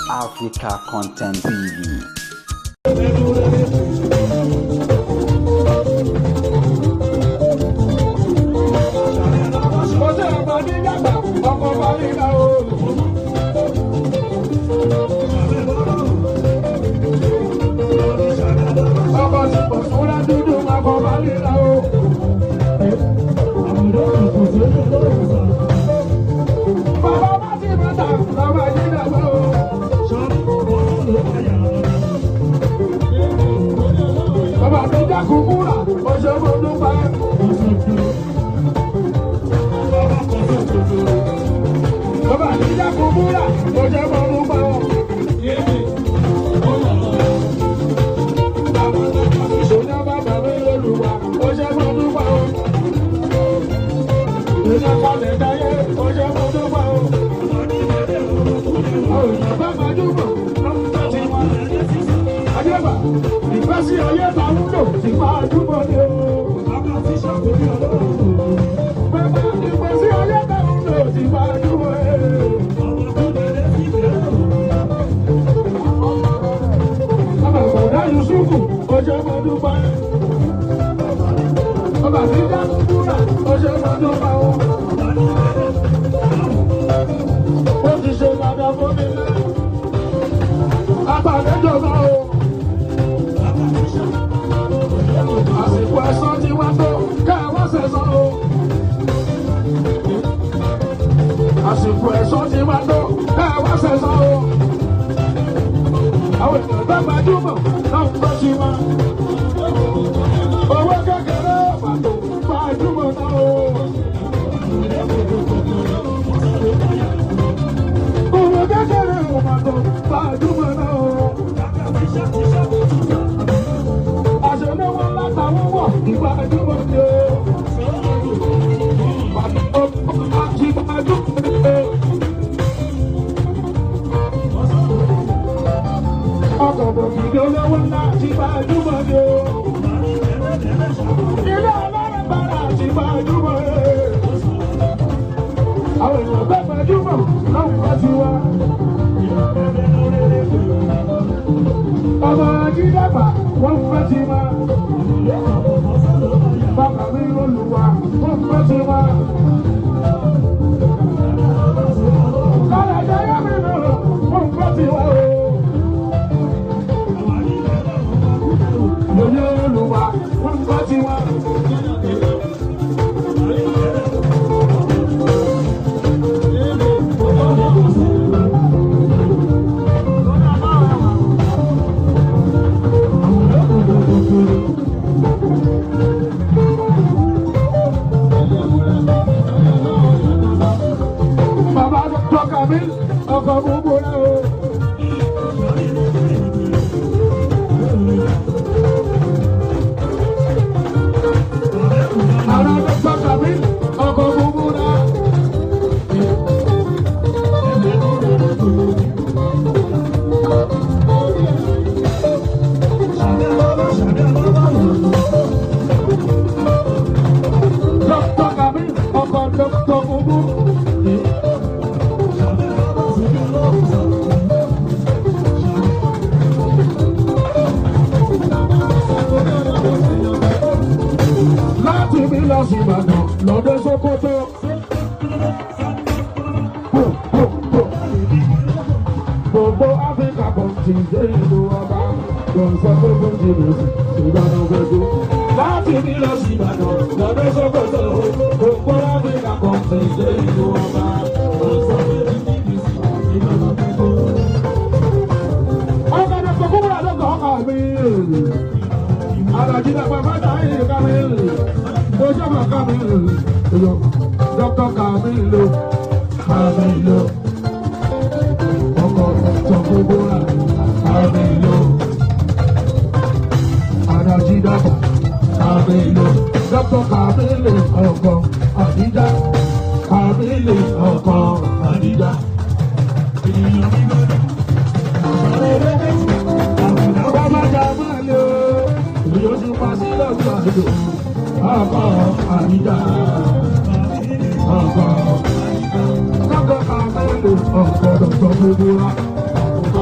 Africa Content TV.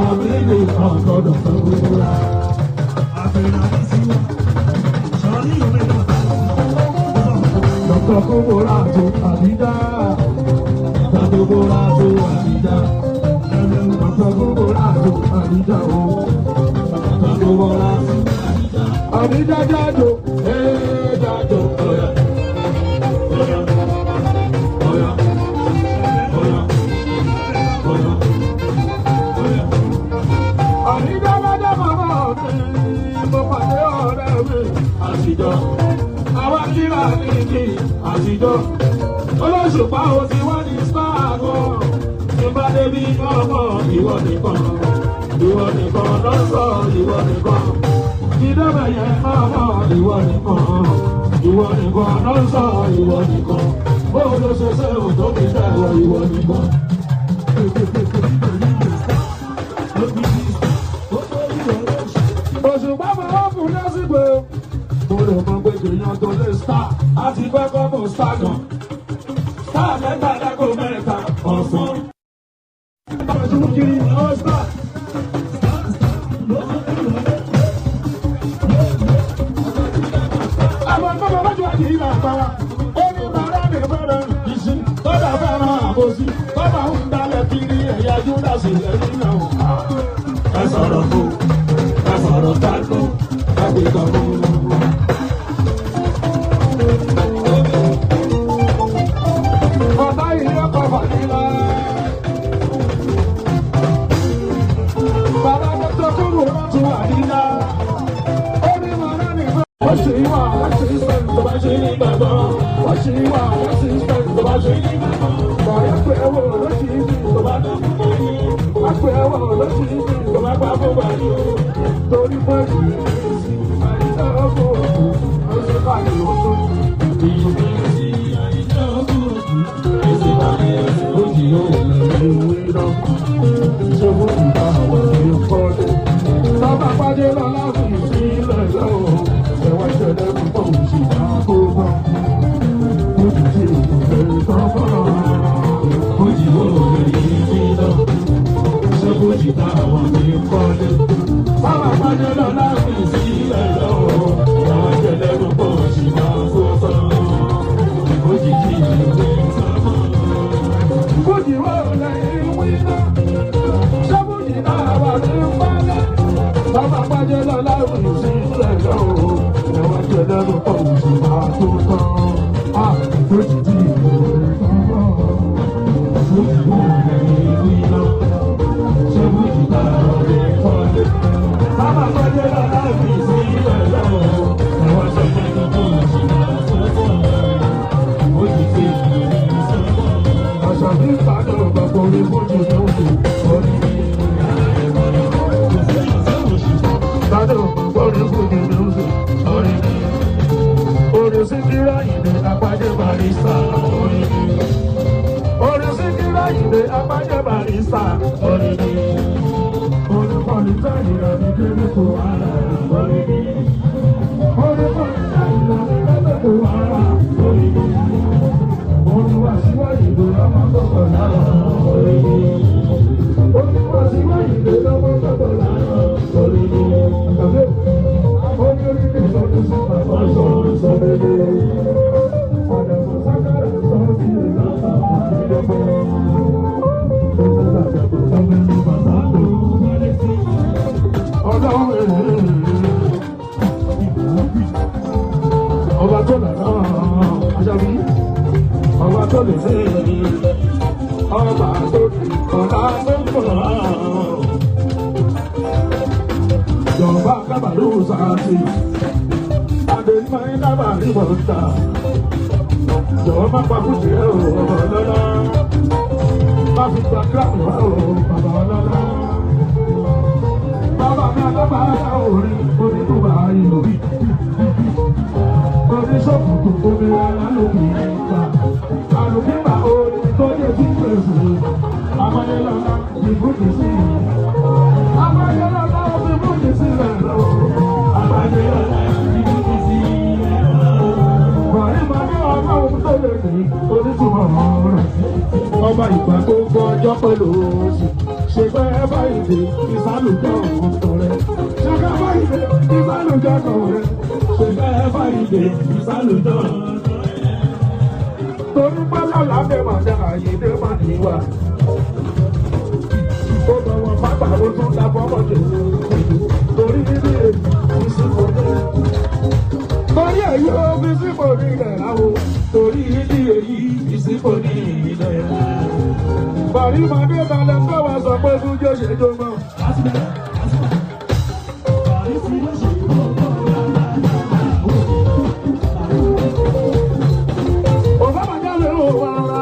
Kọ̀mílì kan gbọ́dọ̀ fẹ́ wúra. Dr. Kúbúrátù Àdídá. Dr. Kúbúrátù Àdídá. Dr. Kúbúrátù Àdídá o. Dr. Kúbúrátù Àdídá jájò. Ee jájò. Oya. Oya. Oya. Oya. Oya. Oya. Àdídá lọ́jọ́ màmá mi, mo pàdé ọ̀rẹ́ mi àtijọ́. Àwa kíra ní kí àtijọ́. Olóṣùpá o ti wá ní sáàgọ́. Tí bá débi ọmọ ìwọ nìkan. Ìwọ nìkan lọ́sọ̀ ìwọ nìkan. Ìdọ́bẹ̀ yẹn ọmọ ìwọ nìkan. Ìwọ nìkan lọ́sọ̀ ìwọ nìkan. Bó ló ṣe ṣe òtó mi tẹ̀wọ̀ ìwọ nìkan. Òṣùpá máa ń fún lásìkò. Mo lè mọ pé èèyàn tó lè star àti kọ́kọ́ mọ̀ star gan. Star mẹ́ta lágò mẹ́ta ọ̀sán. Ọ̀ṣun kiri ọ̀ star. Àwọn ọmọ bàbá jù àjì ìlà àpárá. Ó ní bàrá mi fẹ́ràn ìṣí. Tọ́jà fẹ́ràn àbòsí. Tọ́jà ń dalẹ̀ kiri ẹ̀yà Júdásì ẹ̀yìn náà. Ẹ sọ̀rọ̀ fún ẹ sọ̀rọ̀ dájú ẹ pè tán fún. Ọ̀tá ilé ọkọ̀ fàdílà. Bàbá Dr. Kúrò láti wà nílá. Ó ní màrá mi fẹ́. Wọ́n ṣe wà láti sẹ́yìn tó bá ṣe ní gbàgbọ́. Wọ́n ṣe wà láti sẹ́yìn tó bá ṣe ní gbàgbọ́. Bọ̀dé pé ẹwọ́ ló ṣì ń bí tó bá dá fún báyìí. Wọ́n pé ẹwọ́ ló ṣì ń bí tó bá pa fún báyìí. Torí pé kì í sí àìsàn ọkọ̀ òkú. Ó ṣe báyìí ó tó. Ìyí àìsàn ọkọ̀ òkú. Bàbá pàdé lọ́la fi sílẹ̀ lọ́wọ́, ẹ̀wà ìṣẹ̀lẹ̀ púpọ̀ òṣì máa kó bá. Ojú tí ìgbẹ́ tọ́kọ̀, ojú òòlù yìí lọ. Ṣé bójì táwọn mi kọ́lé? Bàbá pàdé lọ́la fi sílẹ̀ lọ́wọ́, ẹ̀wà ìṣẹ̀lẹ̀ púpọ̀ òṣì máa kó bá. Ojú tí ìgbẹ́ tọ́kọ̀. Bójì wà lẹ́yìn wíná, ṣé bójì náà wà ní pálẹ̀? Bàbá pàdé lọ́la fi sílẹ̀ lọ́wọ́, ẹ̀wọ̀n jẹ̀lẹ̀ ló pọ̀ òsì máa tó tán. Á bójì tí ìgbẹ́ tọ́kọ̀. Bójì wà lẹ́yìn wíná, ṣé bójì náà wà ní pálẹ̀? Bàbá pàdé lọ́la fi sílẹ̀ lọ́wọ́, ẹ̀wọ̀n jẹ̀lẹ̀ ló pọ̀ òsì máa tó tán. Bójì tí ìgbẹ́ tọ́kọ̀. Àṣàbí ìpàdé ọ̀gbà orí fújì ló ń bò orí. Ìpàdé ọ̀gbà orí fújì ló ń bò orí. Orí Síkírà Àyìndé Apájé Barrister orí. Orí Síkírà Àyìndé Apájé Barrister orí. Orí Pọ̀lítà ìrọ̀lẹ́ délé kò ara orí. Orí Pọ̀lítà ìrọ̀lẹ́ délé kò ara orí. Olúwa síwájú ìlú lọ́mọ gbọ́gbọ́ lára orí mi. Olúwa síwájú ìlú lọ́mọ gbọ́gbọ́ lára orí mi. Àgbàdo orí orí mi sọdún sí bàbá sọdún sọdún mi. Àdàbọ̀ sákàrà sọ sí ìlànà ìdílé. Ọba tó lànà Àṣàbí, ọba tó lè ṣe ọba tó ọ̀la tó ń bọ̀. Jọba kábàlú sáàtì, Adénímọ̀ ní kábàlú bọ̀ǹtà. Jọ̀wọ́ má pa fújì ẹ̀ o, ọba ọlọ́lá. Má fi gba kíláàmù wá o, bàbá ọlọ́lá. Bàbá mi àgbàbà orí onítùbà ìlú. Oníṣòkùnkùn omi alálòkù ìgbà. Àlùkìgbà orí tó yẹ kí pèsè. Amáyélọ́lá ìbújì sí. Amáyélọ́lá ìbújì sí rẹ̀ lọ. Amáyélọ́lá ìbújì sí rẹ̀ lọ. Bàrí màá ní ọmọ òun tó lè ní onítùmọ̀ ọ̀rọ̀. Ọmọ Ọba ìgbà gbogbo ọjọ́ pẹ̀lú oṣù. Ṣègbè báyìí dé ìsálùjọ́ ọ̀tọ̀ rẹ̀. Ṣègbè báyìí dé ìsálùjọ́ ọ̀tọ̀ rẹ̀. Ṣègbè báyìí dé ìsálùjọ́ ọ̀tọ̀ rẹ̀. Torí pé lọ́la dé máa dá àyè dé máa níwà. Ó bọ̀wọ̀ pápá ó tún dá fọ́mọ̀ jù. Torí níbi ìsìnkú dé. Torí èyí ó fi sípò ní ilẹ̀ láwo. Torí níbi èyí ìsìnkú ní ilẹ̀. Bàrí Màdé balẹ̀ tó wá sọ pé fújó ṣe jó mọ́. Òbá màdé lè wò wá rárá.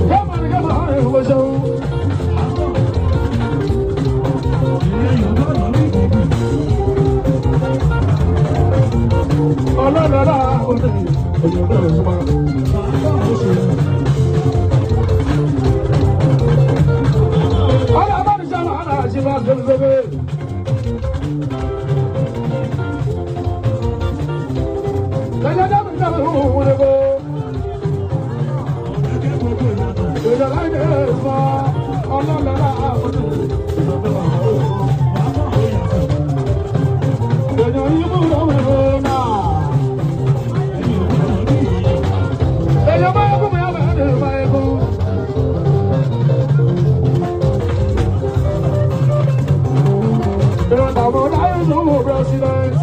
Kẹ́mà ní kẹ́mà ọ̀rẹ́ ìwé ṣeun. Ọlọ́dọ̀dá òní èyí ò bẹ̀rẹ̀ súnmọ́. Ọlọ́ bá ní sẹ́wọ̀n àná àti bá ṣe gbogbo. Lẹ́yìn dábìí náà ń wọlé bó. Ìjọba ìdè sọ ọlọ́dọ̀dá òní èyàn yìí mú lọ́wọ́ náà. Èyàn bá yẹ kó mi ọbẹ̀ ẹ̀dẹ̀ bá yẹ kó. Ìrọ̀lẹ́ àwọn ọ̀dáyé ló wò president.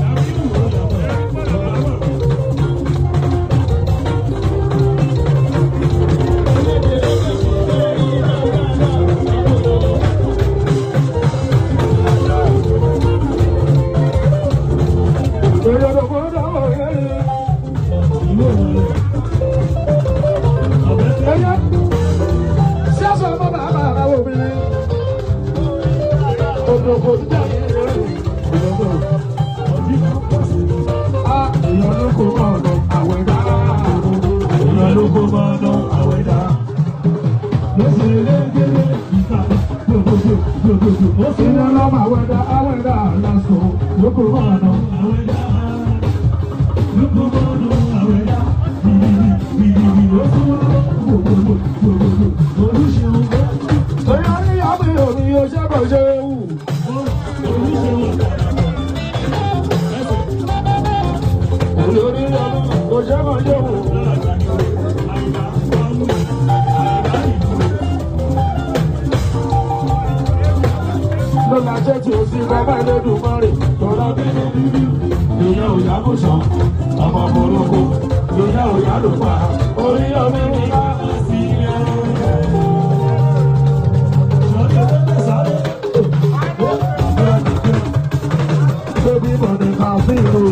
Ìrọ̀lẹ́ àwọn ọ̀dáyé. Èyàn sẹ́sọ̀ ọmọ bàbá àwọn obìnrin. Òdòkò dídá mi rẹ̀. Èyàn ló kó ọ̀nà àwẹ̀dá. Èèyàn ló kó mọ́nà àwẹ̀dá. Ló ṣe légele ìta gbogbogbò gbogbogbò. Ó ṣe Èyàn lọ́mọ àwẹ̀dá àwẹ̀dá lásán. ló kó mọ́nà àwẹ̀dá. Ló kó mọ́nà àwẹ̀dá. Bìbìbì ó sún wá gbogbogbò gbogbogbò. Olúṣeun Èyàn ní àbí òní yóò ṣe bọ̀ ṣe wù. olúṣeun Èyàn ní àbí kò ṣe bọ̀ ṣe wù. Lọ́la ṣé tí o sì bàbá Ẹlẹ́dùmarè tọ́lá bínú bíbí. Èèyàn ò yá kó sàn, ọmọ burúkú, èèyàn ò yá ló pa. Orí omi ní ká Sí ilé. Sọ̀rọ̀ ẹgbẹ́ sáré. bébí mọ̀nì kàfíìrù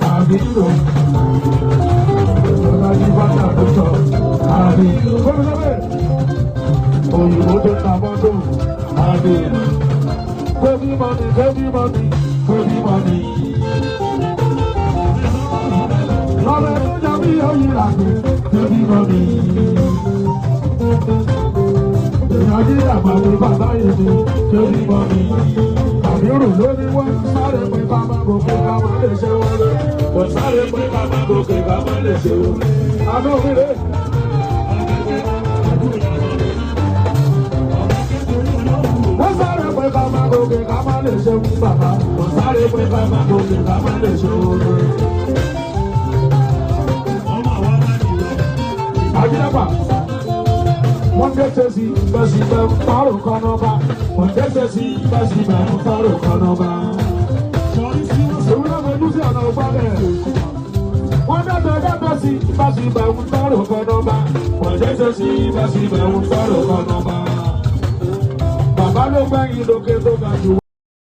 kàfíìrù. Lọ́la ní bàtà tó sọ kàfíìrù. Gómìnà òyìnbó tó ta mọ́tò kàfíìrù. Bébí mọ̀nì bébí mọ̀nì bébí mọ̀nì. Lọ́la tó jẹ́ bí oyin làgbé bébí mọ̀nì. Ìyájí àgbà mi bàbá yìí ni bébí mọ̀nì. Àbírù ló ní wọ́n sáré pé ká má gòkè ká má lè ṣe wọlé. Wọ́n sáré pé ká má gòkè ká má lè ṣe wọlé. Àná òmìnir. Wọ́n sáré pé ká má gòkè ká má lè ṣe fún bàbá. Wọ́n sáré pé ká má gòkè ká má lè ṣe wọlé. Àjídàgbà. Wọ́n tẹ́tẹ́ sí bẹ́sibẹ́ ń tọrọ kan náà bá. Wọ́n tẹ́tẹ́ sí bẹ́sibẹ́ ń tọrọ kan náà bá. Èmi náà fojú sí ọ̀nà ògbọ́dẹ̀. Wọ́n tẹ́tẹ́ tẹ́tẹ́ sí bẹ́sibẹ́ ń tọrọ kan náà bá. Wọ́n tẹ́tẹ́ sí bẹ́sibẹ́ ń tọrọ kan náà bá. Bàbá ló gbẹ̀yìn lókè tó ga jù.